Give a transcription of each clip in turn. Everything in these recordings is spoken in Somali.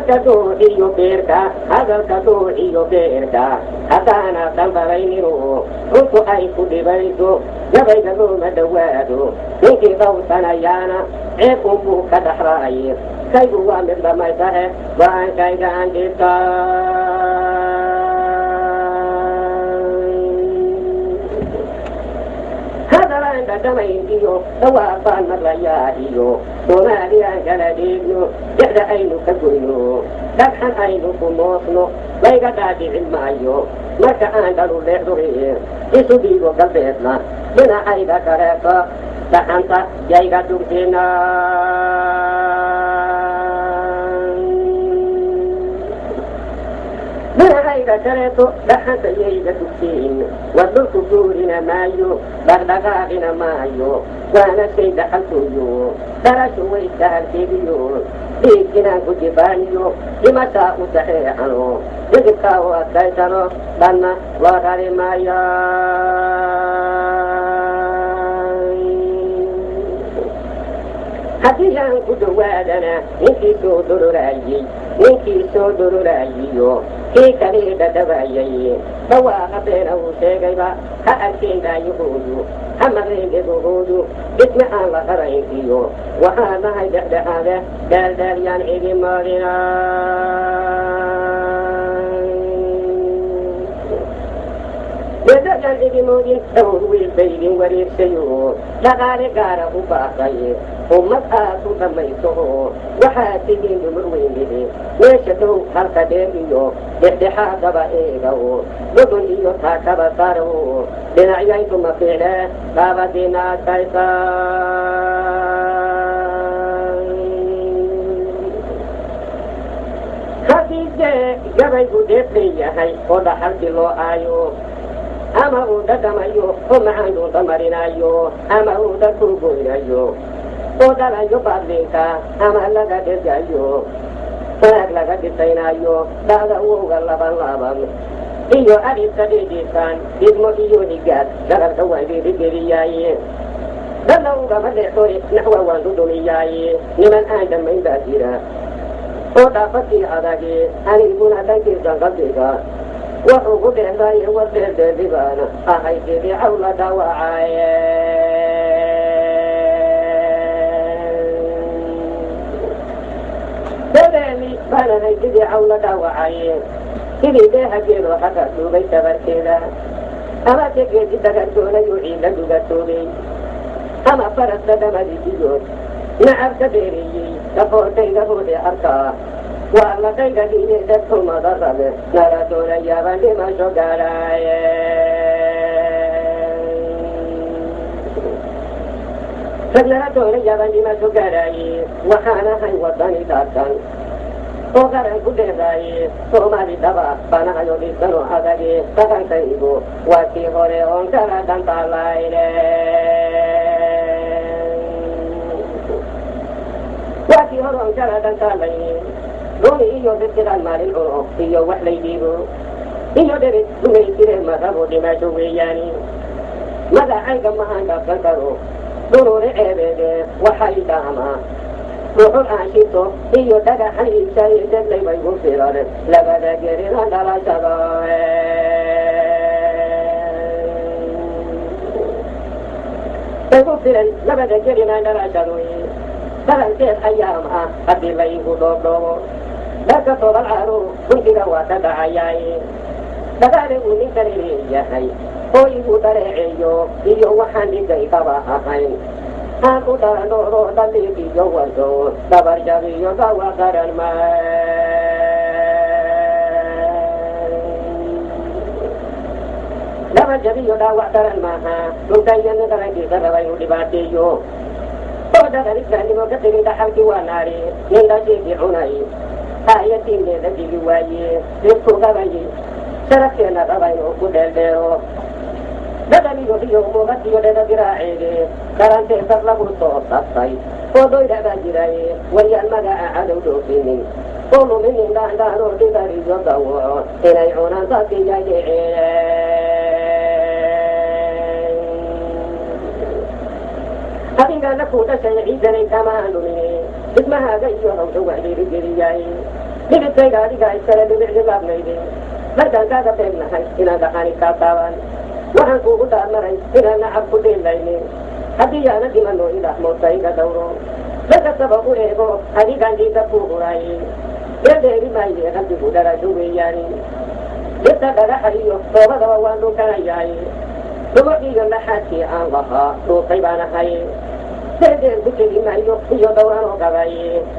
Hadalka dhuuxiyo beerka, hadalka dhuuxiyo beerka, haddaana dhanbarayninu runtu ay ku dhibayso, gabayga looma dhowaado. Ninkii dhowrsanayaana ceeb unbuu ka dhaxlaaye. Kaygu waa mid dhamaysahe, go-aankayga aan dhibta. Hadalaan dhadhamayn iyo dhawaaq baan maqlayaa, iyo Soomaali aan kala dhiibno, dhexda aynu ka goyno, dhagxan aynu ku moosno, layga dhaadhicin maayo. Marka aan dhalu leexduri isu dhiibo galbeedna, dhinacayga kaleeto dhaxanta yayga dugsina. Dhinacayga kaleeto dhaxanta yayga dugsiin. War dhulku guurina maayo, dhaqdhaqaaqina maayo, waana shay dhaxaltooyo. Dhalashu way sahalkeediyo dhiig inaan ku difaaniyo, dhimashaa u saxeexano, dhidibkaa u adkaysano, dhanna loo rari maayo. Haddii aan ku dhowaadana, ninkii soo dhururaayey, ninkii soo dhururaayiyo kii kalii dhadhabaayay, dhawaaqa beena uu sheegayba ha arkeen daayahoodu, ha maqleen dhegahoodu. Dhisme aan la qarayn iyo waxaa nahay dhexdhexaade, dheeldheelyaan cidi moodina. Dheeldheelyaan cidi moodin. Dhowr wiil baydin wareegsayo, dhaqaale gaara u baaqay, ummad aad u dhammayso oo waxaa tihiin dumar weynide. Meesha dhow, halka dheer iyo dhexdhexaadaba eegaw, dhudhun iyo taakaba sarow, dhinacyaydu ma fiicle, dhaabadiina adkaysa. Haddiise gabaygu dheef leeyahay oo dhaxalkii loo aayo, ama uu dhadhamayo oo macaan dhuunta marinayo, ama uu dharku goynayo oo dhalayo baadliinka, ama laga dhergayo wanaag laga dhisaynaayo, dhahda wowga laban laban iyo alifka dhidhiisan, dhidmo iyo higaad dhalalka waan dhiirigeliyaaye, dhanna ugama leexoy, naxwa waan dhudhumiyaaye. Niman aan dhammayn baa jira oo dhaafakii adage, aniguna dhankiisan qalbiga wuxuu ku dheehday. War dheeldheelibaan ahay sidii cawla dhawacaaye, dheeldheeli baan ahay sidii cawla dhawacaye, sidii dheeha geeloo xaqa dhuugay tabarkeeda, ama se geedi dagartoonayuu ciidla dhugatoobay, ama faraska dhamadiisiyood nacabka dheereeyey. Dhafoorkayga ruuxii arkaa waa la dhaygagiye, dadkumada rabe nala doonayaabaan dhimasho gaadhaaye, rag nala doonayaabaan dhimasho gaadhaaye. Waxaan ahay wadani dhaarsan oo qaran ku dheeraaye, Soomaali dhaba banahayo dhisanoo adage. Dhaqankaygu waa kii hore oon kala dhantaalayne, waa kii hore oon kala dhantaalayne. Dooni iyo riskigaan maalin cuno iyo wax laydiibo iyo dherig gumaysire, ma rabo dhimasho weeyaani. Magacayga ma aan dhaafsan karo dhuruuri ceebeede, waxay dhaamaa dhuxul aan shito iyo dhagaxan iibsay, deglay bay gu filan labada gerina dhalashada bay gu filan labada gerina dhalashadu. Dhalanteed ayaam ah haddii laygu dhoobdhoobo, dharka toobal caaro guntiga waa ka dhacayaay. Dhaqaale uu ninkan leeyahay oo igu dhareeceeyo iyo waxaan dhigaykaba ahayn aan u dhalandhooro, dhaliig iyo warso, dhabarjab iyo dhawac daran ma, dhabarjab iyo dhaawac daran maaha. Dhulka iyo nin qarankiisa raba inuu dhibaateeyo oo dhaqan islaamnimo ka tegay, dhaxalkii waa naari. Nin dhashiikii cunay aayatiinkeeda dhigi waaye, dhibku qabayay sharafkeena raba inuu ku dheeldheero, dhadhaniyo iyo muuqatiyo dheda diraaceede, qarantee sar lagu soo saftay oo doydha baa jiraye. Waryaan magaca cadow dhoofinin oo luminin, dhaandhaanoo dhibariyo dawaco inay cunaan saasiya dhiceen. Adigana ku dhashay ciidanay kamaan dhumine, Dhismahaaga iyo hawsha waan dhiirigeliyay. Dhibidkayga adigaa iskale, dhibicdi laabnayde. Markaan kaaga beegnahay inaan dhaqani kaa taaban, waxaan kuugu dhaarmaray inaan nacab ku dheelaynin. Haddii yaana dhimano, ilaah moodta iga dhowro. Markastaba u eego adigaan dhiiga kuu huray, dheerdheeri maaye, qalbigu dhalasho weeyaani. Dhirta, dhagaxa iyo toobadaba waan dhunkanayahay, dhumuc iyo laxaadkii aan lahaa dhuufay baan ahay. Dheerdheer ku tegi maayo iyo dhowranoo qabay,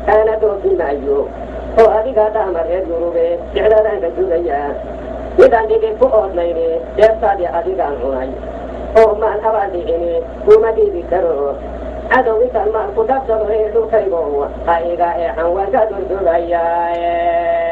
kaana dhoofi maayo oo adigaa dhaama reer Yurube. Dicdadaan ka sugayaa midaan dhigi ku oodnayne, deeftaadii adigaan cunay oo maan abaal dhicini, kuma dhiibi karo cadow intaan maal ku dhaafsado. Ee dhulkaygo ha iga eexan, waan ka durdugayaa.